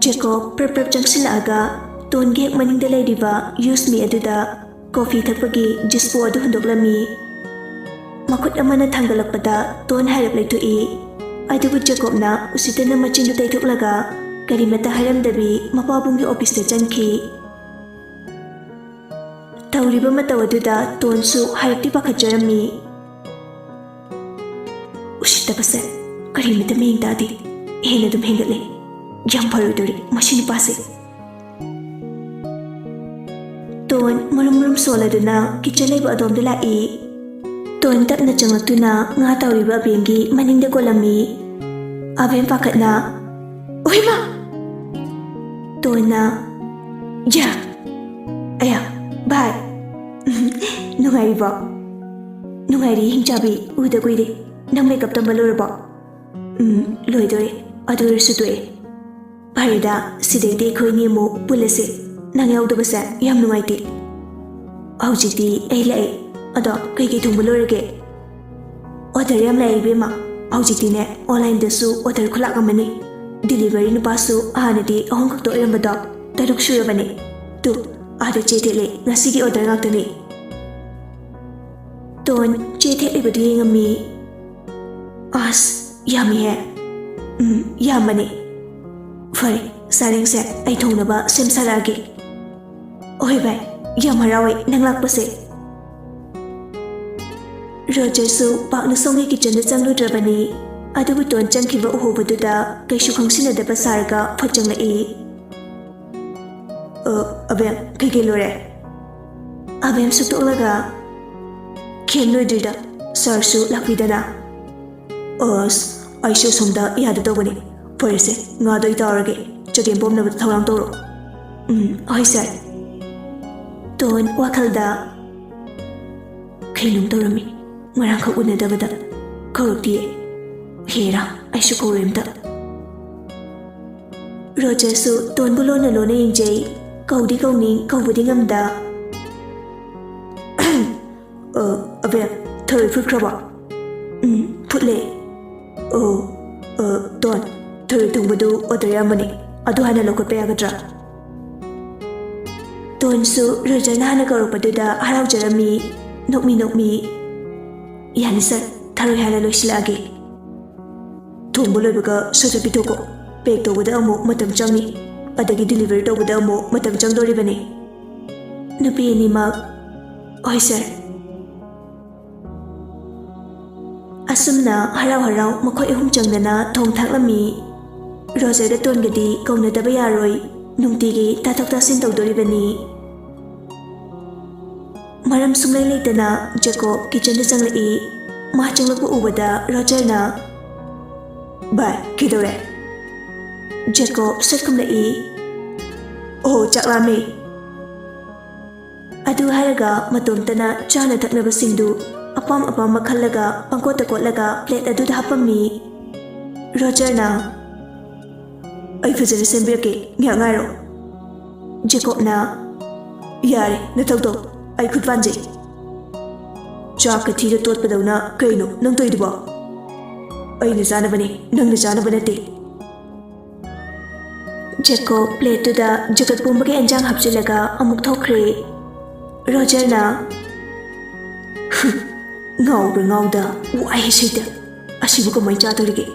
ꯖꯦꯀꯣꯕ ꯄ꯭ꯔꯞ ꯄ꯭ꯔꯞ ꯆꯪꯁꯤꯜꯂꯛꯑꯒ ꯇꯣꯟꯒꯤ ꯍꯦꯛ ꯃꯅꯤꯡꯗ ꯂꯩꯔꯤꯕ ꯌꯨꯁꯃꯤ ꯑꯗꯨꯗ ꯀꯣꯐꯤ ꯊꯛꯄꯒꯤ ꯖꯨꯁ ꯄꯣ ꯑꯗꯨ ꯍꯨꯟꯗꯣꯛꯂꯝꯃꯤ꯫ ꯃꯈꯨꯠ ꯑꯃꯅ ꯊꯥꯡꯒꯠꯂꯛꯄꯗ ꯇꯣꯟ ꯍꯥꯏꯔꯞ ꯂꯩꯊꯣꯛꯏ꯫ ꯑꯗꯨꯕꯨ ꯖꯦꯀꯣꯕꯅ ꯎꯁꯤꯠꯇꯅ ꯃꯆꯤꯟꯗꯨ ꯇꯩꯊꯣꯛꯂꯒ ꯀꯔꯤꯃꯠꯇ ꯍꯥꯏꯔꯝꯗꯕꯤ ꯃꯄꯥꯕꯨꯡꯒꯤ ꯑꯣꯐꯤꯁꯇ ꯆꯪꯈꯤ꯫ ꯇꯧꯔꯤꯕ ꯃꯇꯧ ꯑꯗꯨꯗ ꯇꯣꯟꯁꯨ ꯍꯥꯏꯔꯞꯇꯤ ꯄꯥꯈꯠꯆꯔꯝꯃꯤ꯫ ꯎꯁꯤꯠꯇꯕꯁꯦ ꯀꯔꯤꯃꯠꯇ ꯃꯌꯦꯡ ꯇꯥꯗꯦ꯫ ꯍꯦꯟꯅ ꯑꯗꯨꯝ ꯍꯦꯟꯒꯠꯂꯦ꯫ ꯌꯥꯝ ꯐꯔꯣꯏꯗꯧꯔꯤ ꯃꯁꯤ ꯅꯨꯄꯥꯁꯦ꯫ ꯇꯣꯟ ꯃꯔꯨꯝ ꯃꯔꯨꯝ ꯁꯣꯜꯂꯗꯨꯅ ꯀꯤꯠꯆꯟ ꯂꯩꯕ ꯑꯗꯣꯝꯗ ꯂꯥꯛꯏ꯫ ꯇꯣꯟ ꯇꯞꯅ ꯆꯪꯂꯛꯇꯨꯅ ꯉꯥ ꯇꯥꯎꯔꯤꯕ ꯑꯕꯦꯝꯒꯤ ꯃꯅꯤꯡꯗ ꯀꯣꯜꯂꯝꯃꯤ꯫ ꯑꯕꯦꯝ ꯄꯥꯈꯠꯅ, "ꯑꯣꯏꯃꯥ!" ꯇꯣꯟꯅ, "ꯌꯥ! ꯑꯌꯥ! ꯚꯥꯏ! ꯅꯨꯡꯉꯥꯏꯔꯤꯕꯣ?" "ꯅꯨꯡꯉꯥꯏꯔꯤ ꯍꯤꯡꯆꯥꯕꯤ, ꯎꯗ ꯀꯨꯏꯔꯦ꯫ ꯅꯪ ꯃꯦꯀꯞ ꯇꯝꯕ ꯂꯣꯏꯔꯕꯣ?" "ꯎꯝ, ꯂꯣꯏꯗꯣꯔꯦ꯫ ꯑꯗꯨ ꯑꯣꯏꯔꯁꯨ ꯇꯣꯛꯑꯦ꯫ ꯐꯔꯦꯗ, ꯁꯤꯗꯩꯗꯤ ꯑꯩꯈꯣꯏꯅꯤ ꯑꯃꯨꯛ ꯄꯨꯜꯂꯁꯦ꯫ ꯅꯪ ꯌꯥꯎꯗꯕꯁꯦ ꯌꯥꯝ ꯅꯨꯡꯉꯥꯏꯇꯦ꯫ ꯍꯧꯖꯤꯛꯇꯤ ꯑꯩ ꯂꯥꯛꯑꯦ꯫ ꯑꯗꯣ ꯀꯩꯀꯩ ꯊꯣꯡꯕ ꯂꯣꯏꯔꯒꯦ?" "ꯑꯣꯔꯗꯔ ꯌꯥꯝ ꯂꯥꯛꯑꯦ ꯏꯕꯦꯝꯃ꯫ ꯍꯧꯖꯤꯛꯇꯤꯅꯦ ꯑꯣꯟꯂꯥꯏꯟꯗꯁꯨ ꯑꯣꯔꯗꯔ ꯈꯨꯂꯥꯛ ꯑꯃꯅꯤ꯫ ꯗꯤꯂꯤꯚꯔꯤ ꯅꯨꯄꯥꯁꯨ ꯍꯥꯟꯅꯗꯤ ꯑꯍꯨꯝ ꯈꯛꯇ ꯑꯣꯏꯔꯝꯕꯗꯣ ꯇꯔꯨꯛ ꯁꯨꯔꯕꯅꯦ꯫ ꯇꯨ, ꯑꯥꯗ ꯆꯦ ꯊꯦꯠꯂꯦ, ꯉꯁꯤꯒꯤ ꯑꯣꯔꯗꯔ ꯉꯥꯛꯇꯅꯤ꯫" ꯇꯣꯟ ꯆꯦ ꯊꯦꯠꯂꯤꯕꯗꯨ ꯌꯦꯡꯉꯝꯃꯤ꯫ "ꯑꯁ, ꯌꯥꯝꯃꯤꯍꯦ꯫" "ꯎꯝ, ꯌꯥꯝꯕꯅꯦ꯫ ꯐꯔꯦ, ꯆꯥꯔꯦꯡꯁꯦ ꯑꯩ ꯊꯣꯡꯅꯕ ꯁꯦꯝ ꯁꯥꯔꯛꯑꯒꯦ꯫" "ꯍꯣꯏ ꯚꯥꯏ, ꯌꯥꯝ ꯍꯔꯥꯎꯋꯦ ꯅꯪ ꯂꯥꯛꯄꯁꯦ꯫" ꯔꯣꯖꯔꯁꯨ ꯄꯥꯛꯅ ꯁꯣꯝꯒꯤ ꯀꯤꯠꯆꯟꯗ ꯆꯪꯂꯨꯗ꯭ꯔꯕꯅꯤ꯫ ꯑꯗꯨꯕꯨ ꯇꯣꯟ ꯆꯪꯈꯤꯕ ꯎꯍꯧꯕꯗꯨꯗ ꯀꯩꯁꯨ ꯈꯪꯁꯤꯟꯅꯗꯕ ꯁꯥꯔꯒ ꯐꯠ ꯆꯪꯂꯛꯏ꯫ "ꯑ, ꯑꯕꯦꯝ, ꯀꯩꯀꯩ ꯂꯣꯏꯔꯦ?" ꯑꯕꯦꯝ ꯁꯨꯛꯇꯣꯛꯂꯒ, "ꯀꯩꯝ ꯂꯣꯏꯗ꯭ꯔꯤꯗ, ꯁꯥꯔꯁꯨ ꯂꯥꯛꯄꯤꯗꯅ꯫" "ꯑꯁ, ꯑꯩꯁꯨ ꯑꯁꯣꯝꯗ ꯌꯥꯗ ꯇꯧꯕꯅꯤ꯫ ꯐꯔꯦꯁꯦ, ꯉꯥꯗꯣ ꯑꯩ ꯇꯥꯎꯔꯒꯦ꯫ ꯆꯒꯦꯝ ꯄꯣꯝꯅꯕꯗ ꯊꯧꯔꯥꯡ ꯇꯧꯔꯣ꯫" "ꯎꯝ, ꯍꯣꯏ ꯁꯥꯔ꯫" ꯇꯣꯟ ꯋꯥꯈꯜꯗ, "ꯀꯩꯅꯣꯝ ꯇꯧꯔꯝꯃꯤ, ꯉꯔꯥꯡꯈꯛ ꯎꯅꯗꯕꯗ ꯀꯧꯔꯛꯇꯤꯌꯦ꯫ ꯍꯦꯔꯥ, ꯑꯩꯁꯨ ꯀꯧꯔꯦ ꯑꯝꯇ"꯫ ꯔꯣꯖꯔꯁꯨ ꯇꯣꯟꯕꯨ ꯂꯣꯟꯅ ꯂꯣꯟꯅ ꯌꯦꯡꯖꯩ꯫ ꯀꯧꯗꯤ ꯀꯧꯅꯤꯡ, ꯀꯧꯕꯗꯤ ꯉꯝꯗ꯫ "ꯑ, ꯑꯕꯦ, ꯊꯔꯣꯏ ꯐꯨꯠꯈ꯭ꯔꯕꯣ?" "ꯎꯝ, ꯐꯨꯠꯂꯦ"꯫ "ꯑꯣ, ꯑ, ꯇꯣꯟ, ꯊꯔꯣꯏ ꯊꯣꯡꯕꯗꯨ order ꯌꯥꯝꯕꯅꯤ, ꯑꯗꯨ ꯍꯥꯟꯅ ꯂꯧꯈꯠꯄ ꯌꯥꯒꯗ꯭ꯔꯥ?" ꯇꯣꯟꯁꯨ ꯔꯣꯖꯔꯅ ꯍꯥꯟꯅ ꯀꯧꯔꯛꯄꯗꯨꯗ ꯍꯔꯥꯎꯖꯔꯝꯃꯤ꯫ ꯅꯣꯛꯃꯤ ꯅꯣꯛꯃꯤ, "ꯌꯥꯅꯤ sir, ꯊꯔꯣꯏ ꯍꯥꯟꯅ ꯂꯣꯏꯁꯤꯜꯂꯛꯑꯒꯦ"꯫ "ꯊꯣꯡꯕ ꯂꯣꯏꯕꯒ ꯁꯠ ꯁꯠ ꯄꯤꯊꯣꯛꯀꯣ꯫ Pack ꯇꯧꯕꯗ ꯑꯃꯨꯛ ꯃꯇꯝ ꯆꯪꯅꯤ, ꯑꯗꯒꯤ delivery ꯇꯧꯕꯗ ꯑꯃꯨꯛ ꯃꯇꯝ ꯆꯪꯗꯣꯔꯤꯕꯅꯤ"꯫ ꯅꯨꯄꯤ ꯑꯅꯤꯃꯛ, "ꯍꯣꯏ sir"꯫ ꯑꯁꯨꯝꯅ ꯍꯔꯥꯎ ꯍꯔꯥꯎ ꯃꯈꯣꯏ ꯑꯍꯨꯝ ꯆꯪꯗꯅ ꯊꯣꯡ ꯊꯥꯛꯂꯝꯃꯤ꯫ ꯔꯣꯖꯔꯒ ꯇꯣꯟꯒꯗꯤ ꯀꯧꯅꯗꯕ ꯌꯥꯔꯣꯏ, ꯅꯨꯡꯇꯤꯒꯤ ꯇꯥꯊꯣꯛ ꯇꯥꯁꯤꯟ ꯇꯧꯗꯣꯔꯤꯕꯅꯤ꯫ ꯃꯔꯝ ꯁꯨꯡꯂꯩ ꯂꯩꯇꯅ ꯖꯦꯀꯣꯕ kitchenꯗ ꯆꯪꯂꯛꯏ꯫ ꯃꯥ ꯆꯪꯂꯛꯄ ꯎꯕꯗ ꯔꯣꯖꯔꯅ, "ꯚꯥꯏ, ꯀꯩꯗꯧꯔꯦ?" ꯖꯦꯀꯣꯕ ꯁꯠ ꯈꯨꯝꯂꯛꯏ, "ꯑꯣ, ꯆꯥꯛ ꯂꯥꯝꯃꯦ"꯫ ꯑꯗꯨ ꯍꯥꯏꯔꯒ ꯃꯇꯣꯝꯇꯅ ꯆꯥꯅ ꯊꯛꯅꯕꯁꯤꯡꯗꯨ ꯑꯄꯥꯝ ꯑꯄꯥꯝꯕ ꯈꯜꯂꯒ ꯄꯪꯀꯣꯠꯇ ꯀꯣꯠꯂꯒ plate ꯑꯗꯨꯗ ꯍꯥꯞꯄꯝꯃꯤ꯫ ꯔꯣꯖꯔꯅ, "ꯑꯩ ꯐꯖꯅ ꯁꯦꯝꯕꯤꯔꯛꯀꯦ, ꯉꯥꯏꯍꯥꯛ ꯉꯥꯏꯔꯣ"꯫ ꯖꯦꯀꯣꯕꯅ, "ꯌꯥꯔꯦ, ꯅꯊꯧ ꯇꯧ, ꯑꯩ ꯈꯨꯠ ꯄꯥꯟꯖꯩ"꯫ "ꯆꯥꯛꯀ ꯊꯤꯗ ꯇꯣꯠꯄꯗꯧꯅ ꯀꯩꯅꯣ ꯅꯪ ꯇꯧꯏꯗꯨꯕꯣ? ꯑꯩꯅ ꯆꯥꯅꯕꯅꯦ, ꯅꯪꯅ ꯆꯥꯅꯕ ꯅꯠꯇꯦ"꯫ ꯖꯦꯀꯣꯕ plateꯇꯨꯗ ꯖꯒꯠ ꯄꯨꯝꯕꯒꯤ ꯑꯦꯟꯖꯥꯡ ꯍꯥꯞꯆꯤꯜꯂꯒ ꯑꯃꯨꯛ ꯊꯣꯛꯈ꯭ꯔꯦ꯫ ꯔꯣꯖꯔꯅ, "ꯍꯨꯝ, ꯉꯥꯎꯕ꯭ꯔꯥ ꯉꯥꯎꯗ, ꯋꯥꯏꯍꯦ ꯁꯤꯗ꯫ ꯑꯁꯤꯕꯨ ꯀꯃꯥꯏꯅ ꯆꯥꯗꯣꯔꯤꯒꯦ?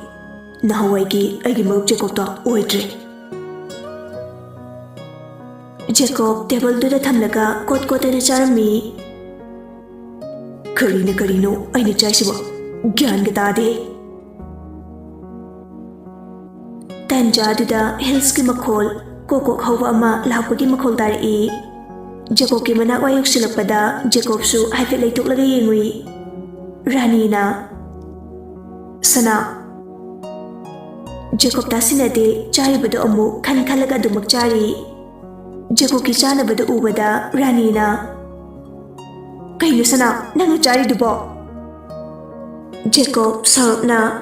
ꯅꯍꯥꯟꯋꯥꯏꯒꯤ ꯑꯩꯒꯤ ꯃꯔꯨꯞ ꯖꯦꯀꯣꯕꯇꯣ ꯑꯣꯏꯗ꯭ꯔꯦ"꯫ ꯖꯦꯀꯣꯕ tableꯗꯨꯗ ꯊꯝꯂꯒ ꯀꯣꯠ ꯀꯣꯠꯇꯅ ꯆꯥꯔꯝꯃꯤ꯫ "ꯀꯔꯤꯅ ꯀꯔꯤꯅꯣ ꯑꯩꯅ ꯆꯥꯏꯁꯤꯕꯣ? ꯒ꯭ꯌꯥꯟꯒ ꯇꯥꯗꯦ"꯫ ꯇꯥꯟꯖꯥꯗꯨꯗ hillsꯀꯤ ꯃꯈꯣꯜ, ꯀꯣꯛ ꯀꯣꯛ ꯍꯧꯕ ꯑꯃ ꯂꯥꯛꯄꯒꯤ ꯃꯈꯣꯜ ꯇꯥꯔꯛꯏ꯫ ꯖꯦꯀꯣꯕꯀꯤ ꯃꯅꯥꯛ ꯋꯥꯏ ꯌꯧꯁꯤꯜꯂꯛꯄꯗ ꯖꯦꯀꯣꯕꯁꯨ ꯍꯥꯏꯐꯦꯠ ꯂꯩꯊꯣꯛꯂꯒ ꯌꯦꯡꯉꯨꯏ꯫ ꯔꯥꯅꯤꯅ, "ꯁꯅꯥ"꯫ ꯖꯦꯀꯣꯕ ꯇꯥꯁꯤꯟꯅꯗꯦ, ꯆꯥꯔꯤꯕꯗꯣ ꯑꯃꯨꯛ ꯈꯟ ꯈꯜꯂꯒ ꯑꯗꯨꯃꯛ ꯆꯥꯔꯤ꯫ ꯖꯦꯀꯣꯕꯀꯤ ꯆꯥꯅꯕꯗꯨ ꯎꯕꯗ ꯔꯥꯅꯤꯅ, "ꯀꯩꯅꯣ ꯁꯅꯥ, ꯅꯪꯅ ꯆꯥꯔꯤꯗꯨꯕꯣ?" ꯖꯦꯀꯣꯕ ꯁꯥꯎꯔꯞꯅ,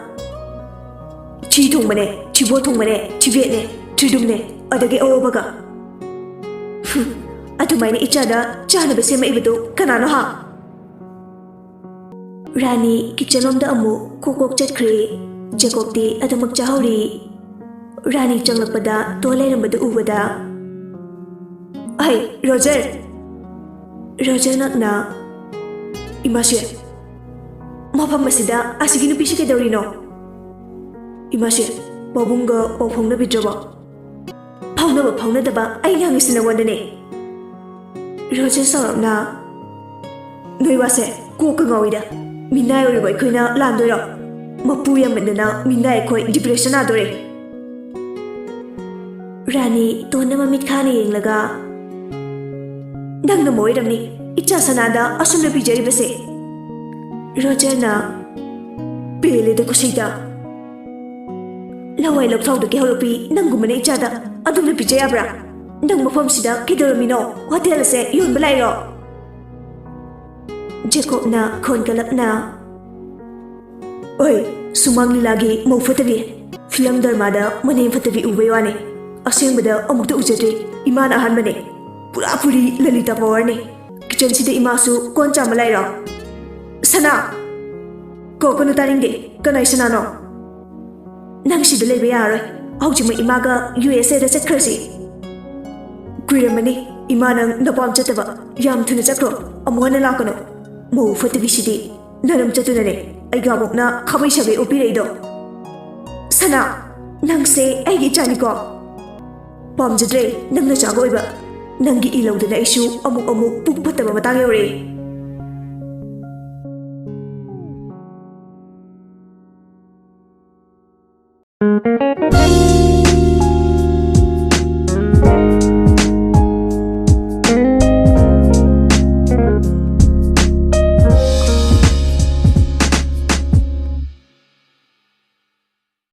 "ꯆꯤ ꯊꯣꯡꯕꯅꯦ, ꯆꯤꯕꯣꯠ ꯊꯣꯡꯕꯅꯦ, ꯆꯤꯕꯦꯠꯅꯦ, ꯊ꯭ꯔꯤꯗꯨꯝꯅꯦ, ꯑꯗꯒꯤ ꯑꯋꯣꯕꯒ꯫ ꯍꯨꯝ, ꯑꯗꯨꯃꯥꯏꯅ ꯏꯆꯥꯗ ꯆꯥꯅꯕ ꯁꯦꯝꯃꯛꯏꯕꯗꯨ ꯀꯅꯥꯅꯣ ꯍꯥ?" ꯔꯥꯅꯤ ꯀꯤꯆꯟ ꯂꯣꯝꯗ ꯑꯃꯨꯛ ꯀꯣꯛ ꯀꯣꯛ ꯆꯠꯈ꯭ꯔꯦ꯫ ꯖꯦꯀꯣꯕꯇꯤ ꯑꯗꯨꯃꯛ ꯆꯥꯍꯧꯔꯤ꯫ ꯔꯥꯅꯤ ꯆꯪꯂꯛꯄꯗ ꯇꯣꯟ ꯂꯩꯔꯝꯕꯗꯨ ꯎꯕꯗ, "ꯑꯍꯩ, ꯔꯣꯖꯔ!" ꯔꯣꯖꯔ ꯉꯛꯅ, "ꯏꯃꯥꯁꯦ, ꯃꯐꯝ ꯑꯁꯤꯗ ꯑꯁꯤꯒꯤ ꯅꯨꯄꯤꯁꯤ ꯀꯩꯗꯧꯔꯤꯅꯣ? ꯏꯃꯥꯁꯦ, ꯄꯥꯕꯨꯡꯒ ꯄꯥꯎ ꯐꯥꯎꯅꯕꯤꯗ꯭ꯔꯕꯣ?" "ꯐꯥꯎꯅꯕ ꯐꯥꯎꯅꯗꯕ ꯑꯩꯅ ꯍꯪꯉꯤꯁꯤ ꯅꯉꯣꯟꯗꯅꯦ꯫" ꯔꯣꯖꯔ ꯁꯥꯎꯔꯞꯅ, "ꯅꯣꯏ ꯋꯥꯁꯦ ꯀꯣꯛꯀ ꯉꯥꯎꯏꯗ꯫ ꯃꯤꯅꯥꯏ ꯑꯣꯏꯔꯨꯕ ꯑꯩꯈꯣꯏꯅ ꯂꯥꯟꯗꯣꯏꯔꯣ? ꯃꯄꯨ ꯌꯥꯝꯃꯟꯗꯅ ꯃꯤꯅꯥꯏ ꯑꯩꯈꯣꯏ ꯗꯤꯄ꯭ꯔꯦꯁꯟ ꯅꯥꯗꯣꯔꯦ꯫" ꯔꯥꯅꯤ ꯇꯣꯟꯗ ꯃꯃꯤꯠ ꯈꯥꯅ ꯌꯦꯡꯂꯒ, "ꯅꯪꯅ ꯑꯣꯏꯔꯝꯅꯤ ꯏꯆꯥ ꯁꯅꯥꯗ ꯑꯁꯨꯝꯅ ꯄꯤꯖꯔꯤꯕꯁꯦ꯫" ꯔꯣꯖꯔꯅ, "ꯄꯦꯜꯂꯦꯗ ꯈꯨꯁꯤꯗ꯫ ꯂꯋꯥꯏ ꯂꯧꯊꯥꯎꯗꯒꯤ ꯍꯧꯔꯛꯄꯤ ꯅꯪꯒꯨꯝꯕꯅ ꯏꯆꯥꯗ ꯑꯗꯨꯝꯅ ꯄꯤꯖ ꯌꯥꯕ꯭ꯔꯥ? ꯅꯪ ꯃꯐꯝꯁꯤꯗ ꯀꯩꯗꯧꯔꯝꯃꯤꯅꯣ? ꯍꯣꯇꯦꯜ ꯑꯁꯦ ꯌꯣꯟꯕ ꯂꯥꯛꯏꯔꯣ?" ꯖꯦꯀꯣꯕꯅ ꯈꯣꯟ ꯀꯜꯂꯞꯅ, "ꯑꯣꯏ, ꯁꯨꯃꯥꯡ ꯂꯤꯂꯥꯒꯤ ꯃꯧ ꯐꯠꯇꯕꯤ, ꯐꯤꯂꯝ ꯗ꯭ꯔꯃꯥꯗ ꯃꯅꯦꯝ ꯐꯠꯇꯕꯤ ꯎꯕꯩ ꯋꯥꯅꯤ, ꯑꯁꯦꯡꯕꯗ ꯑꯃꯨꯛꯇ ꯎꯖꯗ꯭ꯔꯤ, ꯏꯃꯥꯅ ꯑꯍꯥꯟꯕꯅꯦ꯫ ꯄꯨꯔꯥ ꯄꯨꯔꯤ ꯂꯂꯤꯇꯥ ꯄꯋꯥꯔꯅꯦ꯫ ꯀꯤꯆꯟꯁꯤꯗ ꯏꯃꯥꯁꯨ ꯀꯣꯟ ꯆꯥꯝꯕ ꯂꯥꯛꯏꯔꯣ? ꯁꯅꯥ! ꯀꯧꯔꯛꯀꯅꯨ, ꯇꯥꯅꯤꯡꯗꯦ꯫ ꯀꯅꯥꯏ ꯁꯅꯥꯅꯣ? ꯅꯪ ꯁꯤꯗ ꯂꯩꯕ ꯌꯥꯔꯔꯣꯏ꯫ ꯍꯧꯖꯤꯛꯃꯛ ꯏꯃꯥꯒ ꯌꯨ ꯑꯦꯁ ꯑꯦꯗ ꯆꯠꯈ꯭ꯔꯁꯤ꯫" "ꯀꯨꯏꯔꯝꯃꯅꯤ ꯏꯃꯥ ꯅꯪ ꯅꯄꯥꯝ ꯆꯠꯇꯕ꯫ ꯌꯥꯝ ꯊꯨꯅ ꯆꯠꯈ꯭ꯔꯣ, ꯑꯃꯨꯛ ꯍꯟꯅ ꯂꯥꯛꯀꯅꯨ꯫ ꯃꯧ ꯐꯠꯇꯕꯤꯁꯤꯗꯤ ꯅꯔꯝ ꯆꯠꯇꯨꯅꯅꯦ ꯑꯩꯒ ꯑꯃꯨꯛꯅ ꯈꯥꯕꯩ ꯁꯥꯕꯩ ꯑꯣꯠꯄꯤꯔꯛꯏꯗꯣ꯫" "ꯁꯅꯥ, ꯅꯪꯁꯦ ꯑꯩꯒꯤ ꯏꯆꯥꯅꯤꯀꯣ?" "ꯄꯥꯝꯖꯗ꯭ꯔꯦ ꯅꯪ ꯅꯆꯥꯒ ꯑꯣꯏꯕ꯫ ꯅꯪꯒꯤ ꯏ ꯂꯧꯗꯅ ꯑꯩꯁꯨ ꯑꯃꯨꯛ ꯑꯃꯨꯛ ꯄꯨꯛ ꯐꯠꯇꯕ ꯃꯇꯥꯡ ꯌꯧꯔꯛꯑꯦ꯫